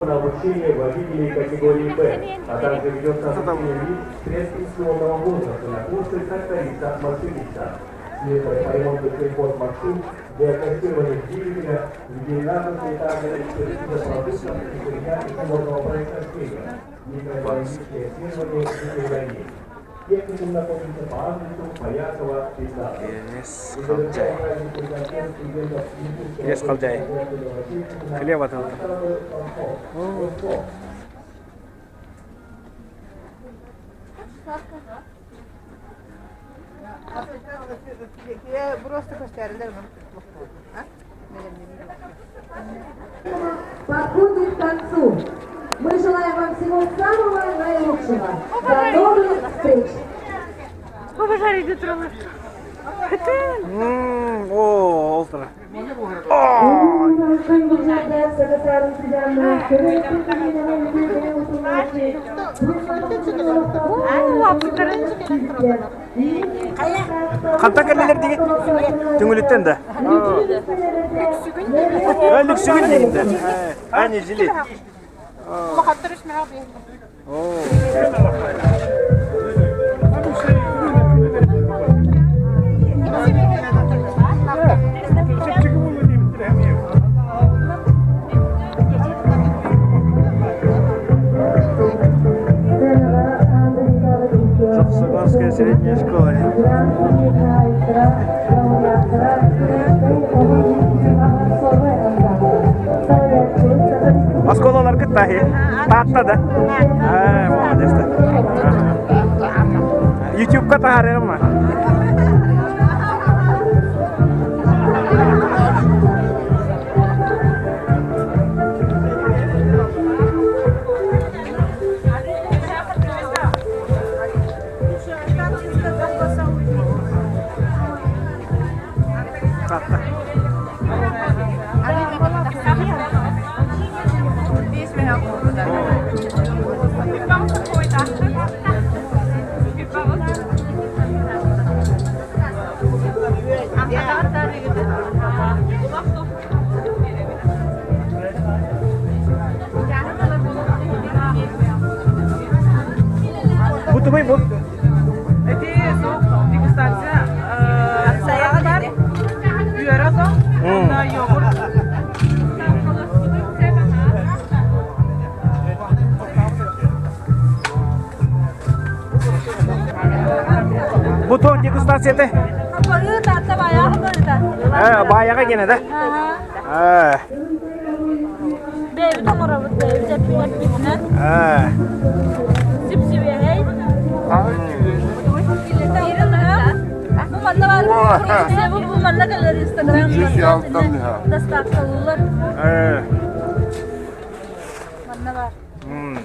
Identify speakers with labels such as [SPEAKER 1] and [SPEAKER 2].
[SPEAKER 1] На обучение водителей категории «Б», а также ведется обучение лиц предпенсионного возраста на курсы тракториста-машиниста. Слесарь по ремонту сельхозмашин, диагностирование двигателя, ветеринарно-санитарная экспертиза продуктов и сырья животного происхождения, микробиологическое исследование ветеринарии. Техникум находится по адресу Пояркова, 15.
[SPEAKER 2] Биэс халдьаай. Биэс халдьаай. Хлеб атылла.
[SPEAKER 3] Просто көстөрүлэр
[SPEAKER 4] Подходит к концу. Мы желаем вам всего самого наилучшего. До новых встреч!
[SPEAKER 5] Побажарите туралар.
[SPEAKER 2] Оо, ол тура. Хантан кэллилэр дигит? Түҥүлүттэн да? Лүксүгүн дигин да. Ани жили.
[SPEAKER 3] Улахаттар үс меха биһин.
[SPEAKER 2] Жаксыганская средняя школа. Осколалар кытта Таатта да? Аа, молодец. Ютубка таһаарыам ма? Таатта. Бу тумай бу.
[SPEAKER 3] Эти дегустация бар, үөрэ на йогурт.
[SPEAKER 2] Бу туох дегустация этэй? Э, баайаҕа гиэнэ да? Э.
[SPEAKER 5] Бэйбит оҥоробут, бэйбит эппитинэн.
[SPEAKER 2] Э.
[SPEAKER 5] Сип-сибиэһэй. Бу манна баар бу манна кэлэр Инстаграм доставкалыылар.
[SPEAKER 2] Э.
[SPEAKER 5] Манна баар.
[SPEAKER 2] М.